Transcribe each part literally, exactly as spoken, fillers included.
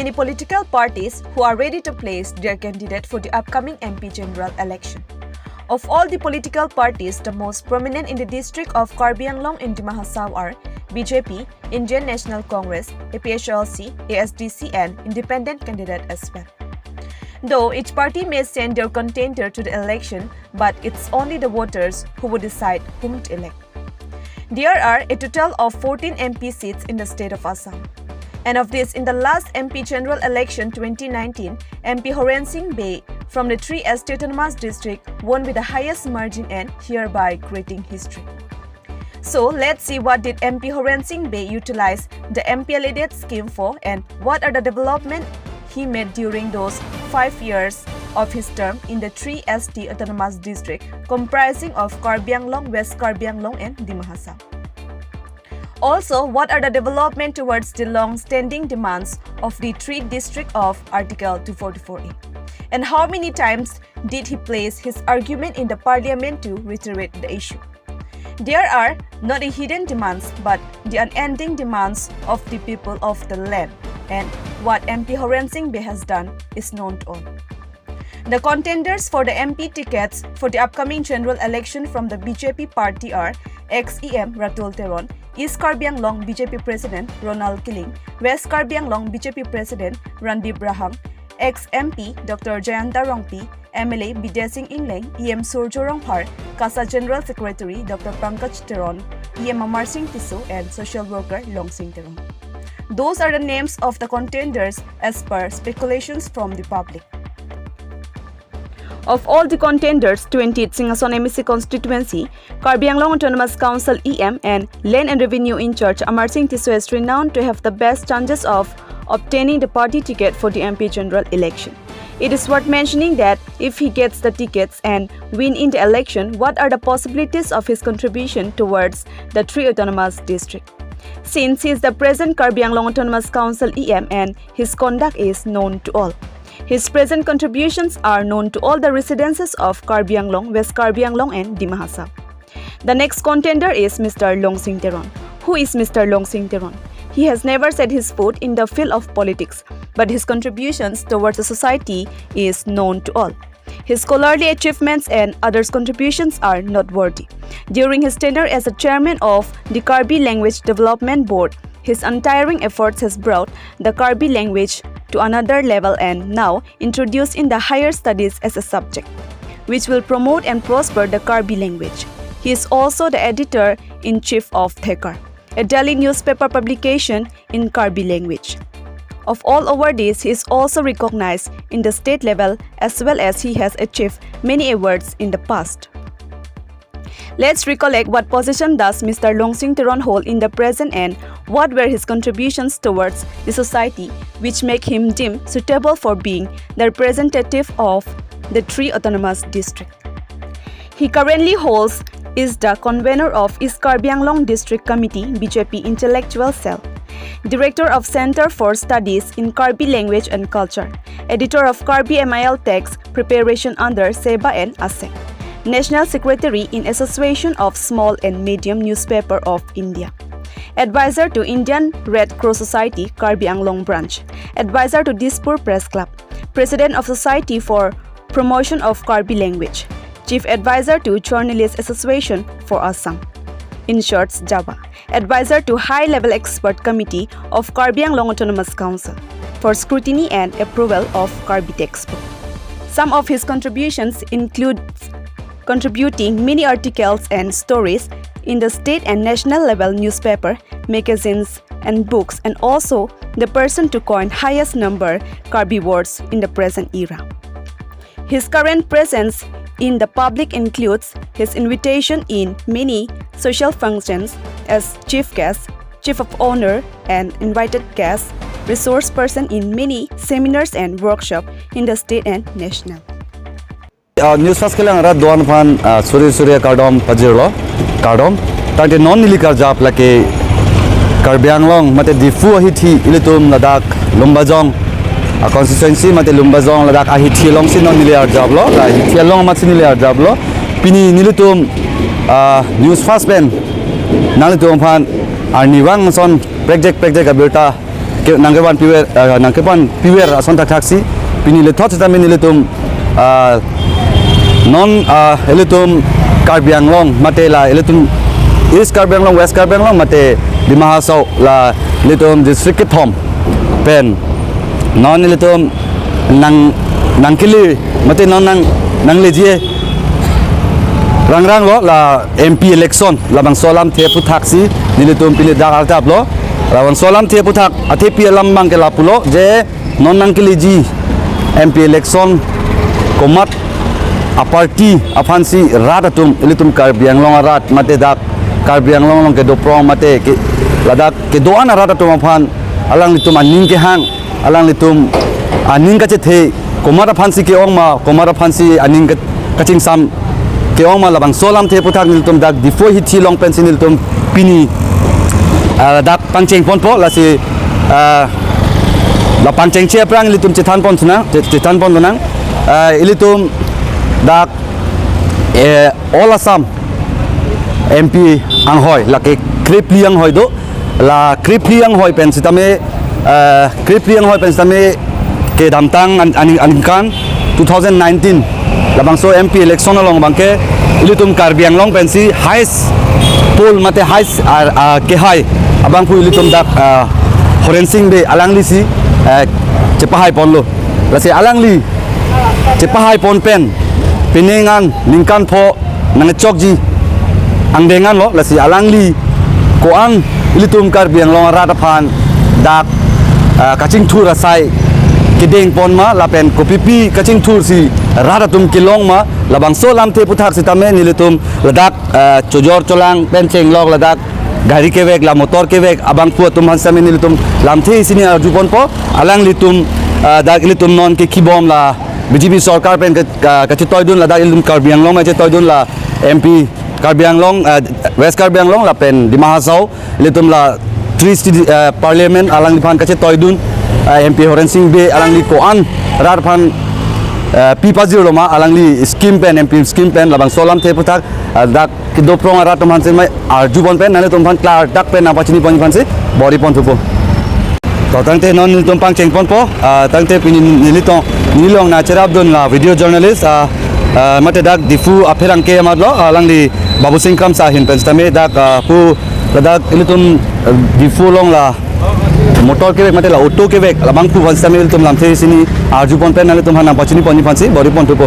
the political parties who are ready to place their candidate for the upcoming M P general election. Of all the political parties, the most prominent in the district of Karbi Anglong in Dima Hasao are B J P, Indian National Congress, A P H L C, A S D C, and independent candidate as well. Though each party may send their contender to the election, but it's only the voters who would decide whom to elect. There are a total of fourteen M P seats in the state of Assam. And of this, in the last M P general election twenty nineteen, M P Horen Sing Bey from the three S T autonomous district won with the highest margin and hereby creating history. So let's see, what did M P Horen Sing Bey utilize the M P L A D scheme for and what are the development he made during those five years of his term in the three S T autonomous district comprising of Karbi Anglong, West Karbi Anglong and Dima Hasao. Also, what are the development towards the long-standing demands of the three district of Article two forty-four A? And how many times did he place his argument in the parliament to reiterate the issue? There are not a hidden demands but the unending demands of the people of the land, and what M P Horen Sing Bey has done is known to all. The contenders for the M P tickets for the upcoming general election from the B J P party are ex E M Ratul Teron, East Karbi Anglong B J P President Ronald Killing, West Karbi Anglong B J P President Randeep Rahang, ex M P Doctor Jayanta Rongpi, M L A Bidya Sing Engleng, E M Surjya Rongphar, KASA General Secretary Doctor Pankaj Teron, E M Amar Sing Tisso, and social worker Longsing Teron. Those are the names of the contenders as per speculations from the public. Of all the contenders, twentieth Singhason M A C constituency, Karbi Anglong Autonomous Council E M and Land and Revenue in-charge Amar Sing Tisso is renowned to have the best chances of obtaining the party ticket for the M P general election. It is worth mentioning that if he gets the tickets and win in the election, what are the possibilities of his contribution towards the three autonomous district? Since he is the present Karbi Anglong Autonomous Council E M and his conduct is known to all. His present contributions are known to all the residences of Karbi Anglong, West Karbi Anglong and Dima Hasao. The next contender is Mister Longsing Teron. Who is Mister Longsing Teron? He has never set his foot in the field of politics, but his contributions towards the society is known to all. His scholarly achievements and others' contributions are noteworthy. During his tenure as a chairman of the Karbi Language Development Board, his untiring efforts has brought the Karbi language to another level and now introduced in the higher studies as a subject, which will promote and prosper the Karbi language. He is also the editor-in-chief of Thekar, a daily newspaper publication in Karbi language. Of all awardees, he is also recognized in the state level as well as he has achieved many awards in the past. Let's recollect what position does Mister Longsing Teron hold in the present and what were his contributions towards the society which make him deemed suitable for being the representative of the three autonomous district. He currently holds is the convener of East Karbi Anglong District Committee B J P Intellectual Cell, director of Center for Studies in Karbi Language and Culture, editor of Karbi M I L text preparation under SEBA and ASEC, national secretary in Association of Small and Medium Newspaper of India, advisor to Indian Red Cross Society Karbi Anglong Branch, advisor to Dispur Press Club, president of Society for Promotion of Karbi Language, chief advisor to Journalist Association for Assam, in short, JAWA, advisor to High Level Expert Committee of Karbi Anglong Autonomous Council for scrutiny and approval of Karbi textbook. Some of his contributions include contributing many articles and stories in the state and national level newspaper, magazines, and books, and also the person to coin highest number Karbi words in the present era. His current presence in the public includes his invitation in many social functions as chief guest, chief of honor, and invited guest, resource person in many seminars and workshop in the state and national. Uh, News First kelang rat do-an aphan, uh, suri suri kardom pajirlo, kardom. Tangte non neli karjap lake Karbi Anglong mate Diphu ahithi ilitum ladak Lumbajong, uh, constituency mate Lumbajong ladak ahithi alongsi non neli arjaplo, ahithi along amatsi neli arjaplo. Pini nelitum, uh, News First pen nanglitum aphan arnivang ason prekjak prekjak abirta Nangkevan piver, ah, nangkevan piver ason thakthaksi, pini lethot sitame nelitum, ah, non, ah, ilitum Karbi Anglong mate la ilitum East Karbi Anglong, West Karbi Anglong mate Dima Hasao la ilitum district kethom pen non ilitum nang, nangkele mate non nang, nangleji rangrang lo la M P election labangso alamthe aphuthaksi nelitum pini dak artap lo. Labangso alamthe aphuthaksi athepi alam abangke lapulo je non nangkeleji M P election komat aparty aphansi rat atum, ilitum Karbi Anglong arat mate dak Karbi Anglong along kedo prong mate ke, ladak kedo-an arat atum aphan alanglitum aning kehang, alanglitum aning kachethe, komat aphansi ke-ong ma, komat aphansi aning ke-, kachingsam ke-ong ma, labangso alamthe aphuthaksi nelitum dak Diphu hithi along pensi nelitum pini, ah, dak pangcheng ponpo, lasi, ah, la pangchengche aphrang ilitum chethan pon sunang, che-, chethan pon sunang, ah, ilitum dak, eh, All Assam M P anghoi, lake krephli anghoi do, la krephli anghoi pen sitame, eh, krephli anghoi pen sitame kedamtang an-, an-, aningkan two thousand nineteen labangso M P election along abangke ilitum Karbi Anglong pensi highest poll mate highest, ah, ah, kehai abangphu ilitum dak, ah, Horen Sing Bey alanglisi, eh, chepahai ponlo. Lasi alangli chepahai pon pen pining an ningkan pho nangchokji angdeng anlo, lasi alangli ko-an ilitum Karbi Anglong arat aphan dak, ah, kachingthur asai kedeng pon ma lapen kopipi kachingthursi rat atum kelong ma, labangso alamthe aphuthaksi tame nelitum ladak, ah, chojor cholang pen chenglok ladak gari kevek la motor kevek abangphu atum aphan sitame nelitum lamthe isi arju ponpo, alanglitum, ah, dak ilitum non kekhibom la B J P sorkar pen ke, ka, kachetoidun ladak ilitum Karbi Anglong ma chetoidun la M P Karbi Anglong, eh, West Karbi Anglong lapen Dima Hasao, ilitum la three state, eh, parliament alangliphan kachetoidun, eh, M P Horen Sing Bey alangli ko-an rat aphan, eh, pi pajirlo ma alangli scheme pen, M P scheme pen labangso alamthe aphuthaksi, eh, dak kedo prong arat atum aphansi mai arju pon pen nanglitum aphan klardak pen nangpachini ponji aphansi bor-i ponthupo. To tangte non nelitum pangcheng ponpo, ah, tangte pini nelitum, nelilong nangcherapdun la video journalist, ah, ah, mate dak Diphu apherangke amat lo, ah, alangli Babu Singh Kramsa ahin pen sitame dak, ah, pu ladak ilitum, ah, Diphu along la motor kevek mate la auto kevek labangphu aphan sitame ilitum lamthe isi arju pon pen nanglitum aphan nangpachini ponji aphansi bor-i ponthupo.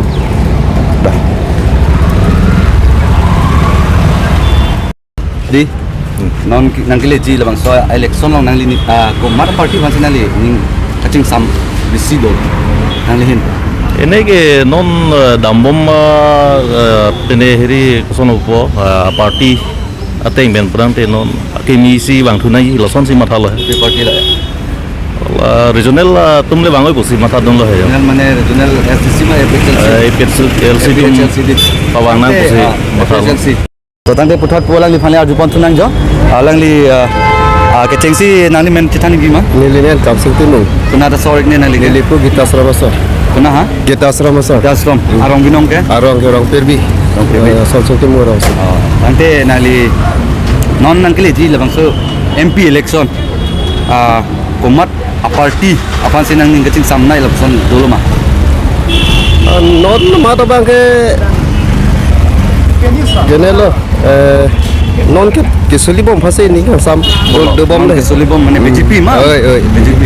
Di, non ki-, nangkeleji labangso election along nangli ni, ah, komat party aphansi nangli ning kachingsam besi do nangli ahin? Ene ke non, eh, dambom, ah, eh, pine hiri koson opo, ah, party ateng pen prang te non akimi si vangthu nangji lasonsi mathalo he. Kopi party la? La regional, ah, atum le vang-oi pusi mathadunlo he. Regional mane regional S D C ma A P H L C? Eh, A P H L C atum A P H L C di. Pavang nang pusi, ah, mathalo. A P H L C. To tangte puthot pu alangliphan le arju ponthu nangjo. Alangli, ah, ah, kechengsi nangli men chethan nangji ma? Neli men Kamsing Timung. Konat asor ikni nangli ke? Neli pu Gita Ashram asor. Kona ha? Gita Ashram asor. Gita Ashram. Hmm. Arong binong ke? Arong ke Rongpirbi. Rongpirbi. Eh, Somsing Timung arong asor. Oh, tangte nangli non nangkeleji labangso M P election, ah, komat aparty aphansi nangning kachingsamnei lapuson dolo ma? Ah, non mamat abangke gene lo, eh, non ke kesolibom aphansi ning kangsam. Oh, dobom non le kesolibom mane B J P ma? Oi, oi. B J P.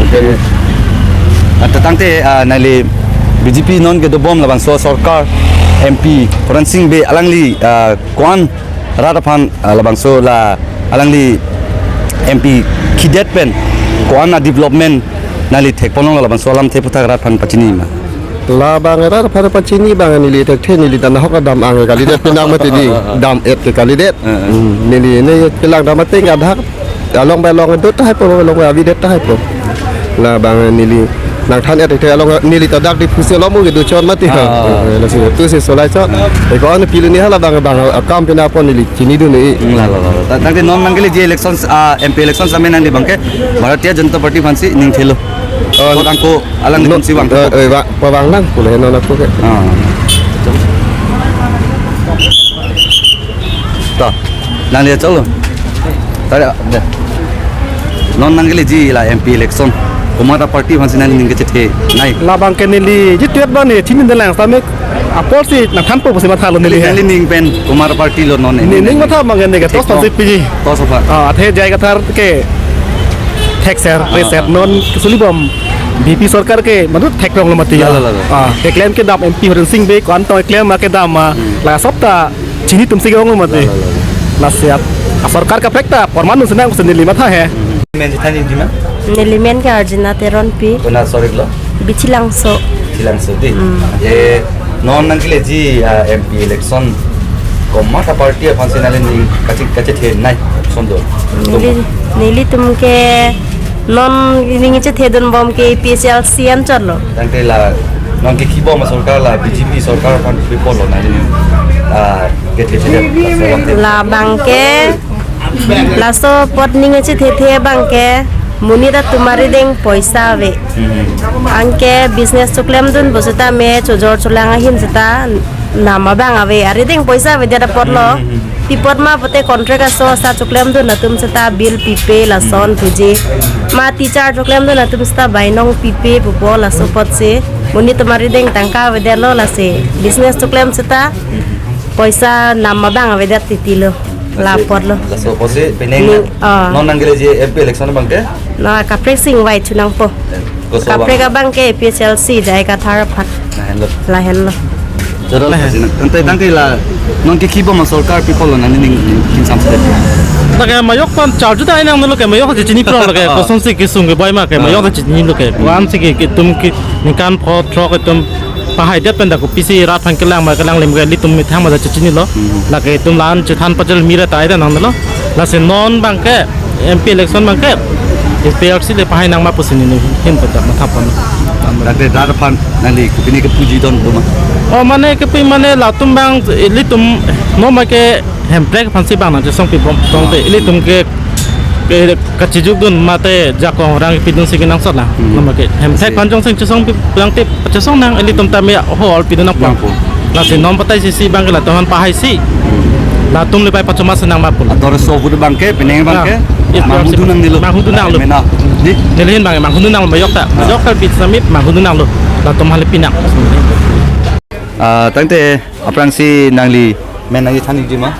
Oke. Ata tangte, ah, nangli B J P non kedobom labangso sorkar M P Horen Sing Bey alangli, ah, ko-an rat aphan, ah, labangso la alangli M P khidet pen ko-an a-development nangli thek ponlong labangso alamthe aputhak rat aphan pachini ma? Labang rat aphan pachini abang neli thekthe, neli ta nahok dam ang kalidet pinang mati di, dam-et ke kalidet. Eh, eh. Hmm, neli ne kelang dam ateng adak along bai along do tahai po, along bai avi det tahai po. Labang neli nangthan-et thekthe along neli ta dak Diphu si along mo kedo chot mati. Ah. Eh, lasi tu si solai chot. Eh, ko-an pilu ni hala bang bang akam pina pon neli chinidun ni. Hmm, la, la, la, la. Ta-, tangte non nangkeleji elections, ah, M P elections amen nangli abangke Bharatiya Janata Party aphansi ning thelo. Oh, ko tangko alanglitum si vang. Eh, eh, va, pavang nang pule non ako ke. Ah. To, nangli cholo. Tare, de. Non nangkeleji la M P election, komat aparty aphansi nangning kachethe nai? Labang ke neli ji tuet ba ne chini delang stamik apor si nangthanpo pusi mathalo neli he. Nangli ning pen komat aparty lo non? Ne ning matha abang ke ne ke thik tos thong. Thik thong. Pansi piji. Thos aphan. Ah, athe J I Kathar ke thekser, ah, reset ah, non kesulibom B J P sorkar ke manut thekrong lo mati ya. La, la, la, la. Ah, keklem kedam M P Horen Sing Bey ko-an tong keklem ma kedam ma, hmm, la sop ta chini atum si ke-ong lo mati. La, la, la, la. Lasi ap-, asorkar kaprek ta porman nung senang pusi neli matha he. Hmm. Men ji than ji ma? Neli men ke Arjuna Teronpi. Konat sorik lo? Bichilangso. Chilangso di. Hmm. E, non nangkeleji, ah, M P election, komat aparty aphansi nangli ning kache, kachethe nai, son do? Neli, nelitum ke non ning chethedun bom ke A P H L C anchot lo. Tangte la non ke kibom asorkar la B J P sorkar aphan pipo lo nangli, ah, kethe chethe. Labang ke laso apot ning chethethe abang ke monit atum arideng poisa ave. Hmm. Anke business choklemdun pusitame chojor cholang ahin seta nam abang ave, arideng poisa avedet apotlo. Hmm. Pi apot ma pulote contract aso asa choklemdun atum seta bill pipe lason, hmm, puji. Ma teacher choklemdun atum seta bainong pipe pupo, laso apotsi monit atum arideng tangka avedetlo, lasi business choklem seta poisa nam abang avedet titi lo. La apotlo. Laso apotsi pining ni, ah, non nangkeleji M P election abang ke? Na kaprek si ingvai chunangpo. Eh, koso abang? Kaprek abang ke A P H L C J I Kathar aphan. Lahenlo. Lahenlo. Jodol. Lahen. Tangte, tangte la non ke kibom asorkar pipo lo nangning ning king samsek? Lake mayok aphan charju ta inang lo ke, mayok ta chini prong lo ke, ah, kosonsi kesung keboi ma ke, ah, mayok ta chinilo ke. Ko-ansi ke, ke atum ke ningkan pho throk atum pahaidet pen dak kopisi rat aphan kelang ma kelang lim ke ilitum methang ma ta chechinilo. Hmm. Lake atum la-an chethan pachal mira ta ai ta nanglo. Lasi non abang ke M P election abang ke A P H L C le pahai nang ma pusi neli hin pen dak mathapon. Dak de rat aphan nangli kopine kepuji don do ma? Oh, mane kepi mane latum abang ilitum non ma ke Hemprek aphansi abang nangchesong pibom tangte, ah, ilitum ke, ke kachijukdun mate jakong rang pidunsi kenangsot lang. Hmm. Nama ke Hemprek, si, aphan jongsi chesong pi-, pangtip chesong nang, ilitum tame hall pidun nangpo. Nangpo. Lasi non patai sisi abang ke latum aphan pahaisi. Hmm. Latum le pai pachoma si nang ma pulo. Ator so vote abang ke, penang abang ke, ah, yes, manghudu nangnelo. Manghudu nanglo. Mena. Di? Neli hin abang manghudu nanglo, mayok ta. Ah. Mayok ta bit samit manghudu nanglo. Latum aphan le pinang. Ah, tangte aphrangsi nangli men nangji than ji ma?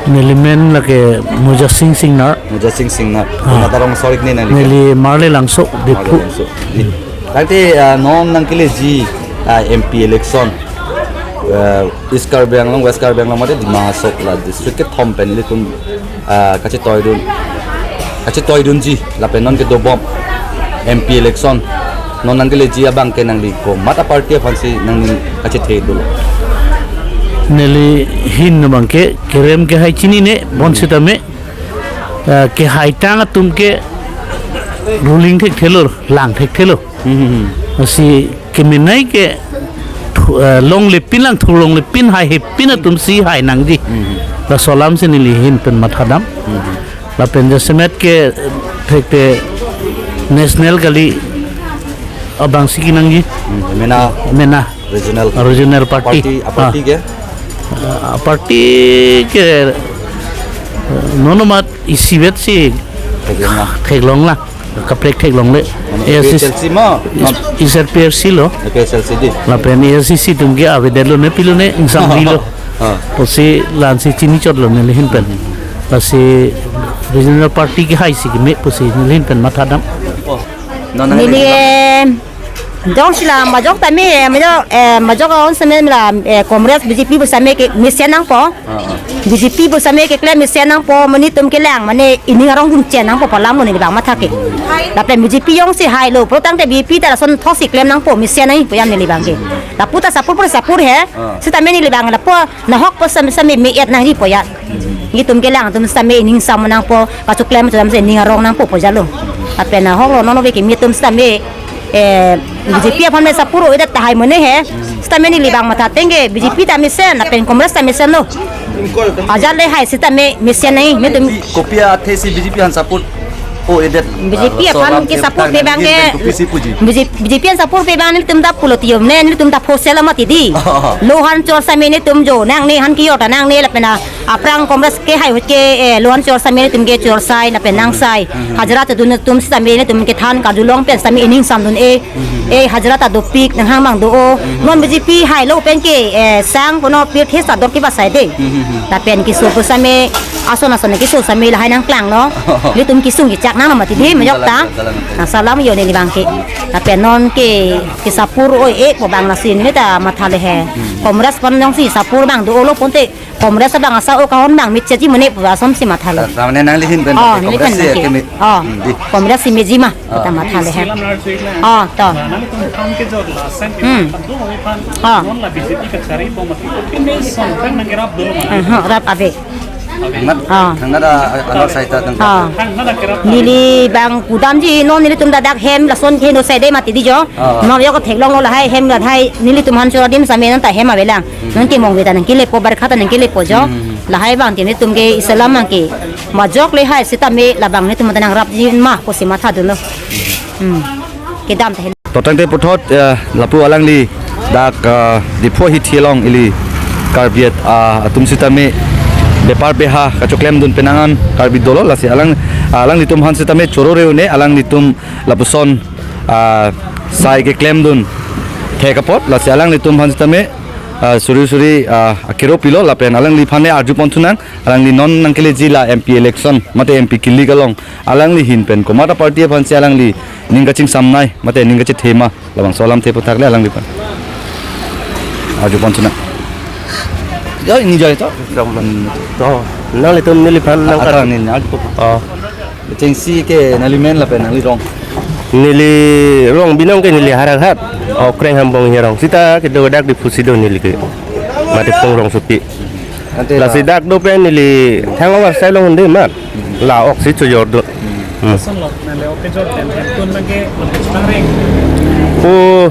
Neli men lake Mujasing Singnar. Mujasing Singnar. Ah. Konat arong sorik ne nangli? Neli Marlelangso, Diphu. Marlelangso. Di. Tangte, ah, non nangkeleji, ah, M P election, ah, East Karbi Anglong, West Karbi Anglong mate Dima Hasao la district kethom pen ilitum ah, kachetoidun, kachetoidunji lapen non kedobom M P election, non nangkeleji abang ke nangli komat aparty aphansi nangning kachethe dolo? Neli hin abang ke kerem kehai chinine, hmm, bonsitame, ah, kehai tang atum ke ruling thekthelo, lang thekthelo. Hmm, hmm, hmm. Lasi kemenei ke thu-, eh, longle pin lang, thu longle pin, haihepin atumsi hai nangji. Hmm. Laso alamsi neli hin pen mathadam. Hmm. Lapen jasemet ke thekte national kali abangsi kenangji. Hmm. Mena. Mena. Regional. Regional party. Party, ah, party ke? Ah, party ke, eh, non amat isivet si theklong lang. Theklong lang. Kaprek theklongle. Mane A S C, A P H L C ma? Is-, is A P H L C lo. A P H L C di. Lapen A I C C atum ke avedetlo ne pilo ne ingsam dilo. Ah. Pusi la-ansi chinichotlo neli hin pen. Hmm. Lasi regional party kehaisi keme pusi neli hin pen mathadam. Oh. Non neli, eh, jongsi la majok tame, eh, majok, eh, majok aon seme la, eh, Congress B J P pu seme ke mesen nangpo. Ah, ah. B J P pu seme keklem mesen nangpo, monit atum kelang, mane ining arong dunchen nangpo pu alam lo neli abang matha ke. Lapen B J P jongsi hailo, pulo tangte B J P ta lason thotsi klem nangpo, mesen nangpo yam neli abang ke. Lapu ta sapur pur sapur he, ah, sitame neli abang lapu nahok pu seme seme me-et nangjipo ya. Nelitum kelang atum sitame ining sam nangpo, kachoklem atum sitame ining arong nangpo pu jalo. Lapen nahok lo non ove kimi atum sitame eh, B J P aphan me sapur o-edet tahai mone he. Sitame neli abang matha tangte B J P ta mesen, lapen Congress ta mesen lo. Ajat le hai sitame mesen nai, nelitum. Kopi athesi B J P aphan sapur Oh, edet. B J P aphan ke support pe abang ke, B J P, B J P aphan support pe abang nelitum ta pulo tiyom ne, nelitum ta phosel amat di. Lo han chor same nelitum jo nangne, han kiyor ta nangne lapen aphrang Congress ke hai hut ke, eh, lo han chor same nelitum ke chor sai lapen nang sai. Hajira ta dun nelitum sitame nelitum kethan karjulong pen sitame ining samdun e. Eh, hajira ta dopik nanghang abang do-o. Non B J P hailo pen ke, eh, sang kono pirthe sa dor ke ba sai de. Lapen keso pu same ason ason keso same lahai nangklanglo. Nelitum kesung kechak nang amat di majok ta. Galang, galang. Na salam yo neli abang ke. Lapen non ke, ke support oi e pu abang lasi neli ta matha le he. Congress pen jongsi support abang do-o lo ponte Congress abang asa o kahon abang mitche ji mene pu asonsi matha le. Tamane nangli ahin pen Oh, mate neli Congress pen si mate. Keme. Oh, Hmm, di. Congress si meji ma, Oh. ta matha le he. Oh, to. Nangtum kam ke jor la, sen Hmm. kan do aphan, Oh. non la B J P kachari po mati, keme son kan nang kerap dulu ma. Hmm, hmm, rap ave. Thangnat, Ah. thangnat a, a, alor saita tang. Ah. Kan nada kerap. Neli abang kedamji non nelitum ta dak hem lason ke no sede mati di jo. Ah. Non yok theklonglo lahai hem lahai nelitum han chor adim same non ta hem avelang. Non ke mong veta nang kelepo barkha ta nang kelepo jo. Hmm. Lahai abang ke nelitum ke Islam abang ke majok le hai sitame labang nelitum ta nangrapji ma pusi matha dunlo. Hmm. Kedam ta he. To tangte puthot, eh, lapu alangli dak, eh, Diphu ahithi along ili Karbi at, ah, atum sitame bepar beha kachoklem dun penang an Karbi dolo lasi alang, alanglitum aphan sitame choro re-un-e alanglitum lapuson, ah, sai keklem dun thek apot lasi alanglitum aphan sitame ah, suri suri, ah, akero pilo lapen alangliphan le arju pon thunang, alangli non nangkeleji la M P election mate M P kilik along alangli ahin pen komat a party aphansi alangli ning kachingsamnei mate ning kachethe ma labangso alamthe aputhak le alangliphan arju pon thunang. Ya, ini jai to. Hmm. To, nanglitum neliphan nang Ata nini arju pon. Oh. Chengsi ke nangli men lapen nangli rong? Neli rong binong ke neli Howraghat. Okreng Hambong arong. Sita kedo dak Diphu si do neli ke. Mate Pung Rongsopi. Ante Lasi la dak do pen neli thang awar sai long de mat. La ok si chojor do. Hmm. Lason lo, nang le ok chor pen pen tun abang ke lo chitang ring. O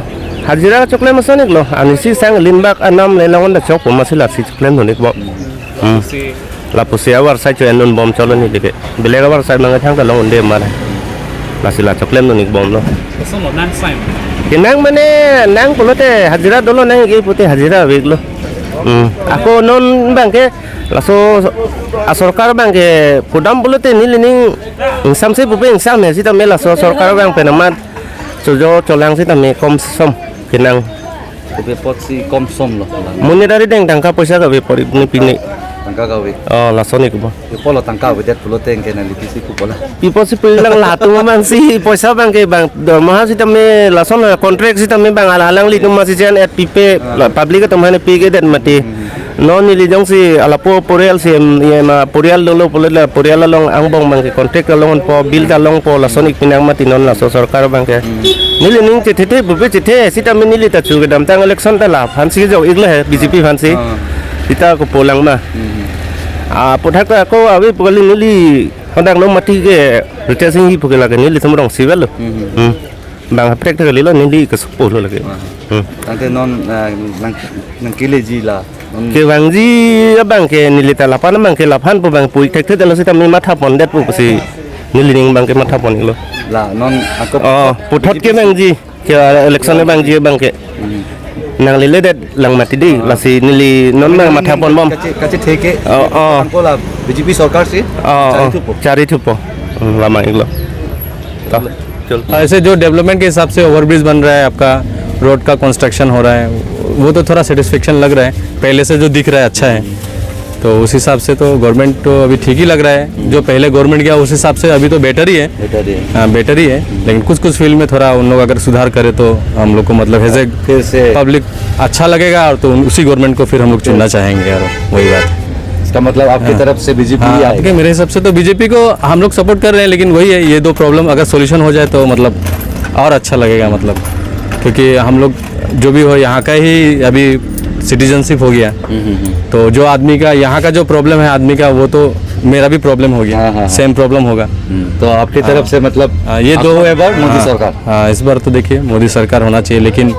hajira choklem ason-iklo. Ani si sang linbak anam le long da chok puma si lasi choklem do-ik bo. Hmm. Si Lapusi awar sai cho-en un bom cholo neli ke. Belek awar sai mangthang ta long un-e mar. Lasi la choklem do-ik bomlo. Lason lo nang sai. Kenang mane nang pulote hajira dolo nang ke pute hajira ave-iklo. Hmm. Ako non abang ke laso asorkar abang ke pudam pulote neli ning ingsamse pupe ingsam he sitame laso sorkar abang pen amat chojo cholang sitame komsom kenang. Kopi apotsi komsom lo. Monit ari deng tangka poisa kave pori pini pini. Tangka kave. Oh, lason-ik bo. Ipo lo tangka avedet pulote ke nangli pisi kupo la. Ipo si pulang latum abang si poisa abang ke abang dormaha sitame lason contract sitame abang alang alanglitum masi jan et pipe la public atum aphan pi kedet mati. Hmm. Non neli jongsi alapo porial si em, em, ah, porial dolo pulote la porial along angbong abang ke contract along po bill ta longpo lason-ik penang mati non laso sorkar abang ke. Hmm. Neli ning chethe pupe chethe sitame neli ta chu kedamtang election ta laphansi jo-iklo he B J P aphansi. Ah. Sita kopi lang ma. Hmm. Ah, aputhak ta ako ave pu kali neli hadak non mati ke Ritesh Enghee pu ke lake nelitum rongsi avelo. Hmm. Hmm. Abang practically lo neli kesopo lo lake. Ah. Hmm. Tangte non, ah, nang, nangkeleji la. Non Kevangji abang ke neli ta laphan abang ke laphan pu abang pu-ik thekthe lo sitame matha pondet pusi neli ning abang ke matha pon-iklo. La non ako Oh, puthot kevangji ke election abang ji abang ke. Hmm. Nangleledet lang mati di, lasi neli non abang matha pon bom. Kache, kachethe ke. Oh, oh. Ako la B J P sorkar si Oh, chari oh. thupo. Chari thupo. Hmm, lama-iklo. To. चल। ऐसे जो डेवलपमेंट के हिसाब से ओवरब्रिज बन रहा है, आपका रोड का कंस्ट्रक्शन हो रहा है, वो तो थोड़ा सेटिस्फेक्शन लग रहा है, पहले से जो दिख रहा है अच्छा है, तो उस हिसाब से तो गवर्नमेंट तो अभी ठीक ही लग रहा है। जो पहले गवर्नमेंट किया उस हिसाब से अभी तो बेटर ही है। बेटर ही है। हाँ, बेटर ही है, लेकिन कुछ कुछ फील्ड में थोड़ा उन लोग अगर सुधार करे तो हम लोग को मतलब एज ए फिर से पब्लिक अच्छा लगेगा और तो उन- उसी गवर्नमेंट को फिर हम लोग चुनना फिर चाहेंगे यार, वही बात है। इसका मतलब आपकी हाँ। तरफ से B J P ही हाँ, आएगा? देखिए, मेरे हिसाब से तो B J P को हम लोग सपोर्ट कर रहे हैं, लेकिन वही है, ये दो प्रॉब्लम अगर सॉल्यूशन हो जाए तो मतलब और अच्छा लगेगा, मतलब, क्योंकि हम लोग जो भी हो यहाँ का ही अभी सिटीजनशिप हो गया, हम्म, हम्म, हम्म। तो जो आदमी का यहाँ का जो प्रॉब्लम है आदमी का, वो तो मेरा भी प्रॉब्लम हो गया, हाँ, हाँ, हाँ। सेम प्रॉब्लम होगा। हम्म, तो आपकी तरफ हाँ। से मतलब हाँ, ये आप दो whoever मोदी हाँ, सरकार? हाँ, इस बार तो देखिए मोदी सरकार होना चाहिए, लेकिन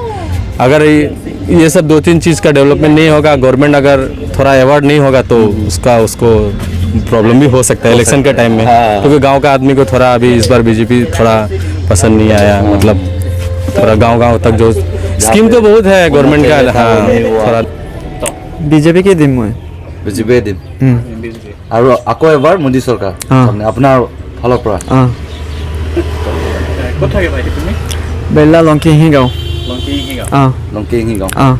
अगर ये ये सब दो तीन चीज़ का डेवलपमेंट नहीं होगा, गवर्नमेंट अगर थोड़ा अवेयर नहीं होगा तो हम्म। उसका, उसको प्रॉब्लम भी हो सकता है इलेक्शन के टाइम में, हाँ। क्योंकि गांव का आदमी को थोड़ा अभी इस बार बीजेपी थोड़ा पसंद नहीं आया। मतलब थोड़ा गांव गांव तक जो स्कीम तो बहुत है गवर्नमेंट का, हाँ। थोड़ा। বিজেপিকে দিম মই। বিজেপিয়ে দিম। উম। আৰু আকৌ এবাৰ মোদী চৰকাৰ। অ। আপুনি, আপোনাৰ ফালৰ পৰা। অ। ক'ত থাকে ভাইটি তুমি? বেলা লংকিহি গাঁও। লংকিহি গাঁও। অ। লংকিহি গাঁও। অ।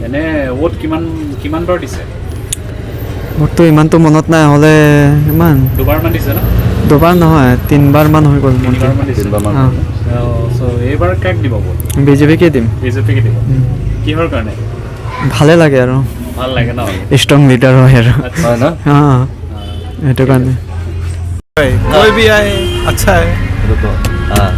এনে ভোট কিমান, কিমান বাৰ দিছে? মোৰতো ইমানতো মনত নাই, হ'লে ইমান দুবাৰমান দিছে ন? দুবাৰ নহয়, তিনিবাৰমান হৈ গ'ল মোৰতো। তিনিবাৰমান দিছে। তিনিবাৰমান। অ। অ, so এইবাৰ কাক দিব ভোট? বিজেপিকে দিম। বিজেপিকে দিব। উম। কিহৰ কাৰণে? ভালে লাগে আৰু। ভাল লাগে ন? ষ্ট্ৰং লিডাৰ হয় আৰু। আচ্ছা। হয় ন? অ, অ। সেইটো কাৰণে। कोई भी आए, अच्छा है। रुको। हाँ।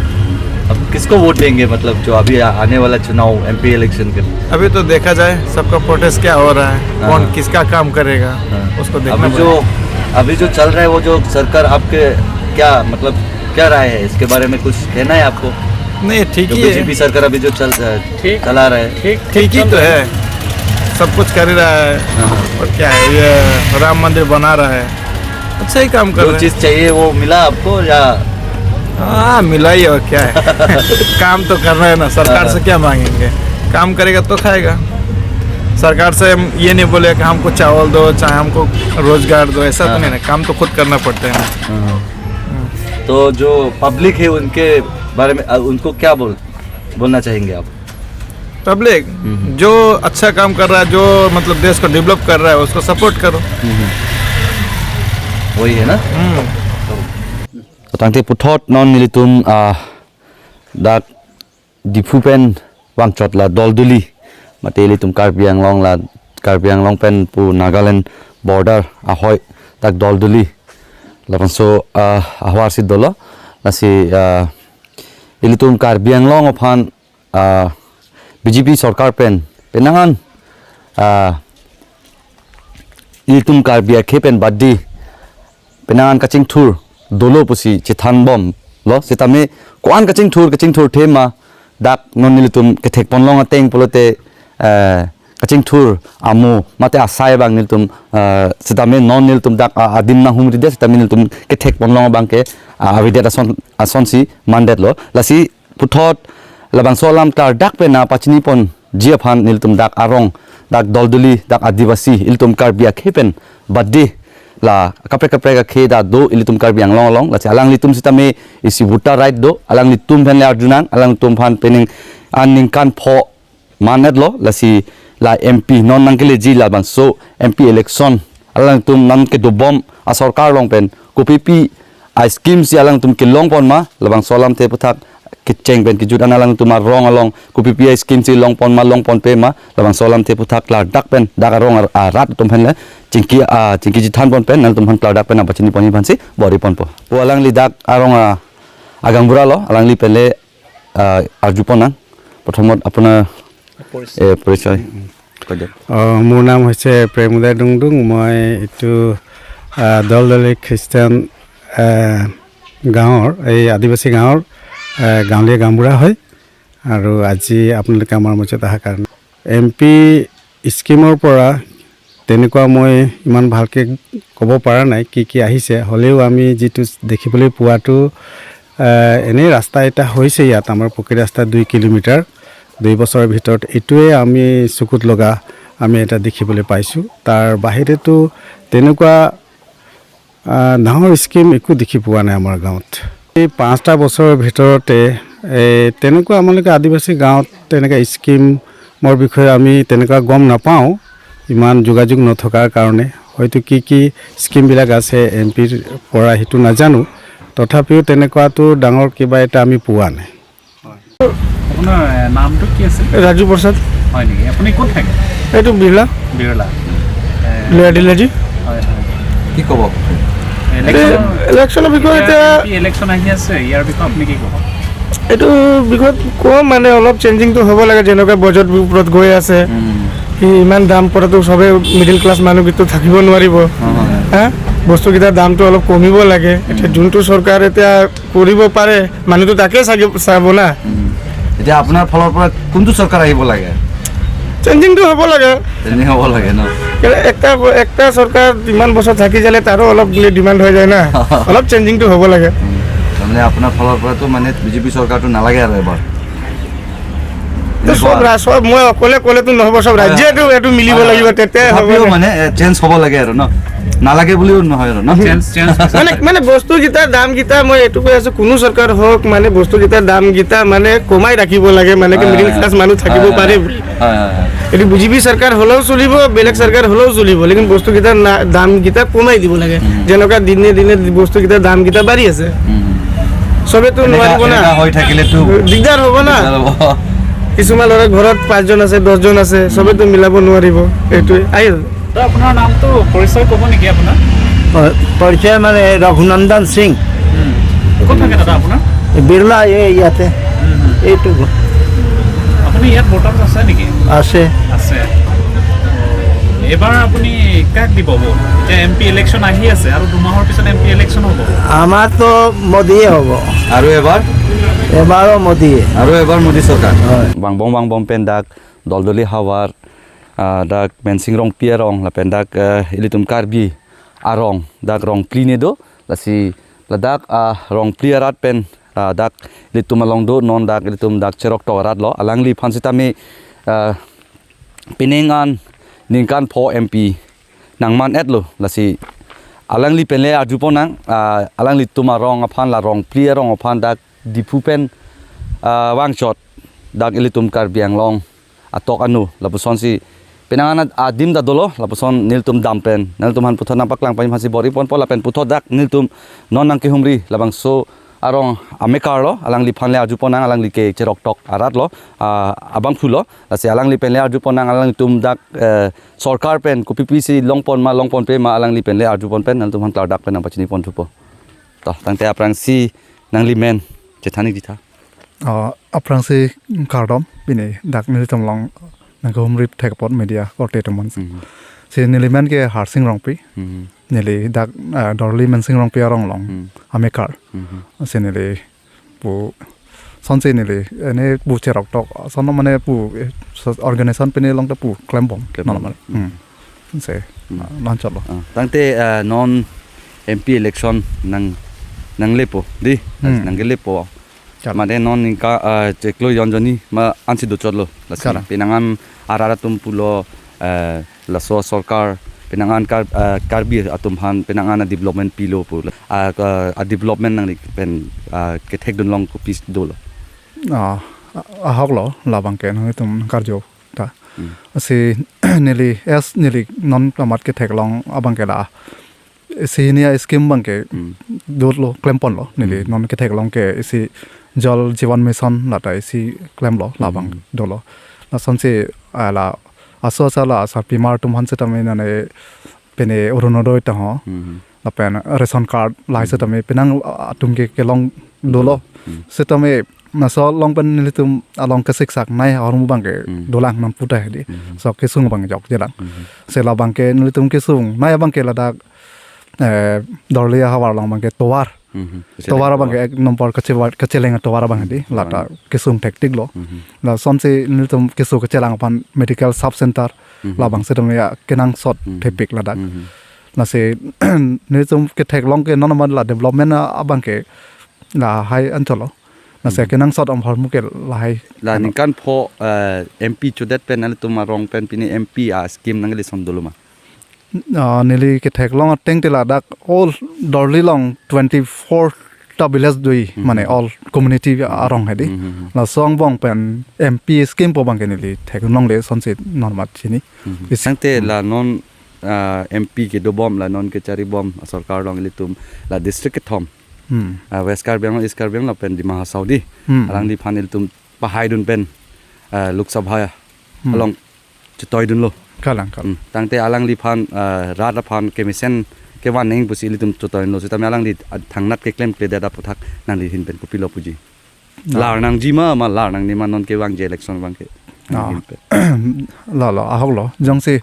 अब किसको वोट देंगे, मतलब, जो अभी आ-, आने वाला चुनाव, एमपी इलेक्शन के लिए? अभी तो देखा जाए, सबका प्रोटेस्ट क्या हो रहा है, हाँ। कौन किसका काम करेगा, हाँ। उसको देखना अभी जो, पड़ेगा। अभी जो चल रहा है, वो जो सरकार आपके क्या, मतलब, क्या राय है इसके बारे में, कुछ कहना है आपको? नहीं, ठीक जो ही है। बीजेपी सरकार अभी जो चल, अ, ठीक। चला रहा है। ठीक, ठीक ही तो है, सब कुछ कर ही रहा है। हाँ। और क्या है, ये राम मंदिर बना रहा है, अच्छा ही काम कर रहा है। जो चीज चाहिए वो मिला आपको या? हाँ, मिला ही और क्या है। काम तो करना है ना, सरकार से हाँ। क्या मांगेंगे? काम करेगा तो खाएगा। सरकार से हम ये नहीं बोले कि हमको चावल दो, चाहे हमको रोजगार दो, ऐसा तो हाँ। नहीं ना, काम तो खुद करना पड़ता है ना। हाँ। तो जो पब्लिक है उनके बारे में, अ, उनको क्या बोल, बोलना चाहेंगे आप? पब्लिक हम्म। जो अच्छा काम कर रहा है, जो मतलब देश को डेवलप कर रहा है, उसको सपोर्ट करो। हम्म। वही है ना? हम्म। Tangte puthot non nelitum, ah, dak Diphu pen vangchot la Dolduli, mate ilitum Karbi Anglong la, Karbi Anglong pen pu Nagaland border ahoi dak Dolduli labangso, ah, ahavar si dolo. Lasi, ah, ilitum Karbi Anglong aphan, ah, B J P sorkar pen penang an, ah, ilitum Karbi akhei pen badi penang an kachingthur dolo pusi chethan bomlo, sitame ko-an kachingthur, kachingthur thema dak non nelitum kethek ponlong ateng pulote, eh, kachingthur amo mate asai abang nelitum, eh, sitame non nelitum dak, ah, adim nanghumri det, sitame nelitum kethek ponlong abang ke, ah, avedet ason, ason si mandetlo. Lasi puthot labangso alam klardak pen nangpachini ponji aphan nelitum dak arong, dak Dolduli, dak Adivasi, ilitum Karbi akhei pen badi la kaprek kaprek akhei ta do ilitum Karbi Anglong along, lasi alanglitum sitame isi voter right do, alanglitum aphan le arjunang, alanglitum aphan penang an ningkan pho manetlo, lasi la M P non nangkeleji labangso M P election alangtum nangkedobom asorkar along pen kopipi a-scheme si alangtum kelong pon ma, labangso alamthe aputhak kecheng pen kejut an alangtum arong along kopipi a-scheme si long pon ma, long ponpe ma, labangso alamthe aputhak klardak pen dak arong ar-, arat atum aphan le chingki, ah, chingki chethan pon pen nangtum aphan klardak pen nangpachini ponji aphan si bor-i ponpo. Pu alangli dak arong a, agaonbura lo, alangli pen le, ah, arju ponnang. প্ৰথমত আপোনাৰ পৰিচয়। এ, পৰিচয়। কৈ দিয়ক। অ, মোৰ নাম হৈছে প্ৰেমোদয় ডুংডুং। মই এইটো, আ, দলদলি খ্ৰীষ্টান, আ, গাঁৱৰ, এই আদিবাসী গাঁৱৰ, আ, গাঁৱলীয়া গাঁওবুঢ়া হয়। আৰু আজি আপোনালোকে আমাৰ মাজত অহাৰ কাৰণে এম পি স্কিমৰ পৰা তেনেকুৱা মই ইমান ভালকে ক'ব পৰা নাই কি কি আহিছে। হ'লেও আমি যিটো দেখিবলৈ পোৱাটো, আ, এনেই ৰাস্তা এটা হৈছে ইয়াত, আমাৰ পকী ৰাস্তা দুই কিলোমিটাৰ, দুই বছৰৰ ভিতৰত এইটোৱে আমি চকুত লগা আমি এটা দেখিবলৈ পাইছোঁ। তাৰ বাহিৰেতো তেনেকুৱা, আ, ডাঙৰ স্কিম একো দেখি পোৱা নাই আমাৰ গাঁৱত। এই পাঁচটা বছৰৰ ভিতৰতে, এ, তেনেকুৱা আমালোকে আদিবাসী গাঁৱত তেনেকুৱা স্কিমৰ বিষয়ে আমি তেনেকুৱা গম নাপাওঁ, ইমান যোগাযোগ নথকাৰ কাৰণে। হয়তো কি কি স্কিমবিলাক আছে এম পিৰ পৰা, সেইটো নাজানো। তথাপিও তেনেকুৱাতো ডাঙৰ কিবা এটা আমি পোৱা নাই। আপোনাৰ, এ, নামটো কি আছিল? ৰাজু প্ৰসাদ। হয় নেকি? আপুনি ক'ত থাকে? এইটো বিৰলা। বিৰলা। এ, লয়াৰ ডিলাজি। হয়, হয়। কি ক'ব? ইলেকশ্যনৰ, ইলেকশ্যনৰ বিষয়ে এতিয়া এতিয়া এম পি ইলেকশ্যন আহি আছে, ইয়াৰ বিষয়ে আপুনি কি ক'ব? এইটো বিষয়ত কোৱা মানে অলপ চেঞ্জিংটো হ'ব লাগে, যেনেকুৱা বাজেট ওপৰত গৈ আছে। উম। কি ইমান দাম পৰাটো সবে মিডিল ক্লাছ মানুহকেইটো থাকিব নোৱাৰিব। অ, হয়। হা? বস্তুকেইটাৰ দামটো অলপ কমিব লাগে। এতিয়া উম। যোনটো চৰকাৰ এতিয়া কৰিব পাৰে, মানুহটো তাকে চাগে চাব না। উম। এতিয়া আপোনাৰ ফালৰ পৰা কোনটো চৰকাৰ আহিব লাগে? চেঞ্জিংটো হ'ব লাগে। চেঞ্জিং হ'ব লাগে ন? কেলে একটা, একটা চৰকাৰ ইমান বছৰ থাকি যালে তাৰো অলপ বোলে ডিমাণ্ড হৈ যায় না। অলপ চেঞ্জিংটো হ'ব লাগে। উম, তাৰমানে আপোনাৰ ফালৰ পৰাতো মানে বিজেপি চৰকাৰটো নালাগে আৰু এবাৰ? তো এনেকুৱা চব আৰু। ৰা-, চব মই অকলে ক'লেতো নহ'ব, চব হয়, ৰাইজে হয়। এইটো, এইটো মিলিব হয়, হয়। লাগিব, তেতিয়াহে হ'ব তথাপিও না। মানে, এ, চেঞ্জ হ'ব লাগে আৰু ন? নালাগে বুলিও নহয় আৰু ন? Change, change. মানে, মানে বস্তুকেইটাৰ দামকেইটা মই এইটো কৈ আছো, কোনো চৰকাৰ হওক, মানে বস্তুকেইটাৰ দামকেইটা মানে কমাই ৰাখিব লাগে, মানে কি হয়, মিডিল হয়, ক্লাছ হয়। মানুহ থাকিব হয়, হয়, পাৰে হয়। বুলি। হয়, হয়, হয়। এইটো বিজেপি চৰকাৰ হ'লেও চলিব, বেলেগ চৰকাৰ হ'লেও চলিব, লেকিন বস্তুকেইটাৰ না-, দামকেইটা কমাই দিব লাগে। উম। যেনেকুৱা দিনে দিনে বস্তুকেইটাৰ দামকেইটা বাঢ়ি আছে। উম। চবেতো এনেকা, নোৱাৰিব না। এনেকা হৈ থাকিলেতো দিগদাৰ হ'ব না। দিগদাৰ হ'ব। কিছুমান ল'ৰা ঘৰত পাঁচজন আছে, দহজন আছে, চবেতো মিলাব নোৱাৰিব। এইটোৱে। আহিল। দাদা, আপোনাৰ নামটো, পৰিচয় ক'ব নেকি আপোনাৰ? হয়, পৰিচয় মানে ৰঘুনন্দন সিং। উম। ক'ত থাকে দাদা আপোনাৰ? বিৰলা, এই ইয়াতে। উম, উম। এইটো ঘৰ। আপুনি ইয়াত ভোটাৰ আছে নেকি? আছে। আছে। এইবাৰ আপুনি কাক দিব ভোট? এতিয়া এম পি ইলেকশ্যন আহি আছে আৰু দুমাহৰ পিছত এম পি ইলেকশ্যন হ'ব। আমাৰতো মোদীয়ে হ'ব। আৰু এবাৰ? এবাৰো মোদীয়ে। আৰু এবাৰ মোদী চৰকাৰ। হয়। Vangbong vangbom pen dak Doldoli havar, ah, dak Mensing Rongpi arong, lapen dak, eh, ilitum Karbi arong, dak Rongpli ne do, lasi ladak, ah, Rongpli arat pen, ah, dak ilitum along do, non dak ilitum dak Cheroktok arat lo, alangliphan sitame, ah, pining an ningkan pho M P nangman-et lo, lasi alangli pen le arjupon nang, ah, alanglitum arong aphan, la Rongpli arong aphan dak Diphu pen, ah, vangchot dak ilitum Karbi Anglong atok anu, lapusonsi penang an adim ta dolo, lapuson nelitum dam pen, nelitum aphan puthot nangpaklang pame aphansi bor-iponpo, lapen puthot dak nelitum non nangkehumri labangso arong amekar lo, alangliphan le arjupon nang, alangli ke Cheroktok arat lo, ah, abangphu lo, lasi alangli pen le arjupon nang, alanglitum dak, eh, sorkar pen kopi pisi longpon ma longponpe ma, alangli pen le arjupon pen nelitum aphan klardak pen nangpachiniponthupo. To, tangte aphrangsi nangli men chethan-ik ji tha. Ah, aphrangsi kardom, pini dak nelitum along nangkehumri thek apot media korte atum aphansi. Mhm. Si neli men ke Harsing Rongpi. Mhm. Neli dak, ah, Dorli Mensing Rongpi arong along. Mhm. Amekar. Mhm. Si neli pu, sonsi neli, ene pu Cheroktok, sono mane pu, eh, so-, organization pini along ta pu klembom. Klembom. Nonmar. Hmm. Hmm. Se, hmm, ah, non chalo. Ah, tangte, ah, non M P election nang, nanglepo, di? Hmm. Nangkelepo. Chalo. Mane non ningka, ah, chiklo jon jonni ma ansi dochotlo. Lasi, chalo, penang an arat atum pulo, ah, laso sorkar, penang an Kar-, ah, Karbi atum aphan, penang an a-development pilo pu. Ah, ka-, a-development nangli pen, ah, kethekdun along kopi dolo? Ah, a-, ahok lo, labang ke nangtum karju ta. Hmm. Si neli, es neli non kamat ketheklong abang ke la. Si hini a-scheme abang ke, hmm, dotlo, klemponlo. Neli, hmm, non ketheklong ke isi Jal Jeevan Mission lata isi klemlo, labang, hmm, dolo. Lasonsi, ah, la, aso asa la, sarpimar atum aphan sitame nane pene Orunodoi ta ho. Hmm. Lapen ration card, lahai, hmm, sitame penang, ah, atum ke kelong dolo. Hmm. Sitame laso along pen nelitum along kesiksak nai ahormu abang ke, hmm, dolang nang puta hedi. Hmm. So kesung abang jokjelang. Hmm. Si labang ke nelitum kesung nai abang ke ladak, eh, Dorli ahavar along abang ke tovar. Mhm. Tovar abang ke ek nombor kachewa-, kacheleng tovar abang di, mhm, lata kesung thektik lo. Mhm. Lasonsi nelitum keso kachelang aphan medical sub center, mhm, labang sitame ya kenangsot, mhm, thepik ladak. Mhm. Lasi nelitum ketheklong ke non amat la development a-, abang ke lahai anchot lo. Lasi, mhm, kenangsot ahormu ke lahai. La ano, ningkan pho, eh, M P chodet pen nelitum arong pen pini M P a-scheme nangli son dolo ma? Ah, neli ketheklong ateng te ladak all Dorli along twenty-four ta village do, mhm, mane all community, mhm, arong hedi. Mhm. Laso angbong pen M P scheme pu abang ke neli theklongle sonsi non amat chini. Mhm. Is- Tangte, hmm, la non, ah, M P kedobom, la non kecharibom, ah, sorkar along ilitum la district kethom. Hmm. Ah, West Karbi Anglong, East Karbi Anglong lapen Dima Hasao di. Hmm. Alangliphan ilitum pahaidun pen, ah, Lok Sabha, hmm, along chetoidunlo. Kalang, kalang. Hmm. Tangte alangliphan, ah, rat aphan kemesen kevan neng pusi ilitum chetoidunlo. Sitame alangli, ah, thangnat keklemkledet aputhak nangli ahin pen kopilo puji? Ah. Lar nangji ma, ma lar nangne ma non kevangji election abang ke? Ah. Nangli ahin pen. Lo, lo, ahok lo. Jongsi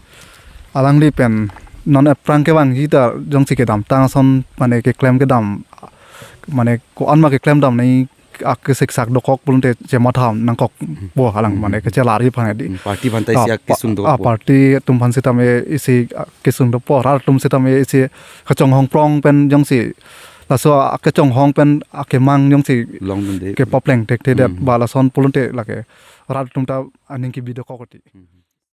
alangli pen non aphrang kevangji ta jongsi kedamtang ason mane keklem kedam, mane ko-an ma keklem dam nai akesiksak dokok pulote chematham nangkokpo, alang mane kechelar ji aphan di. Hmm, party aphan ta isi Ah, akesung pa- dokok. Ah, party atum aphan sitame isi akesung dokokpo, rat atum sitame isi kachonghong prong pen jongsi, laso akechonghong pen akemang jongsi Longdunde. Kepapleng thekthedet ba lason pulote lake rat atum ta aning kebi dokok ti.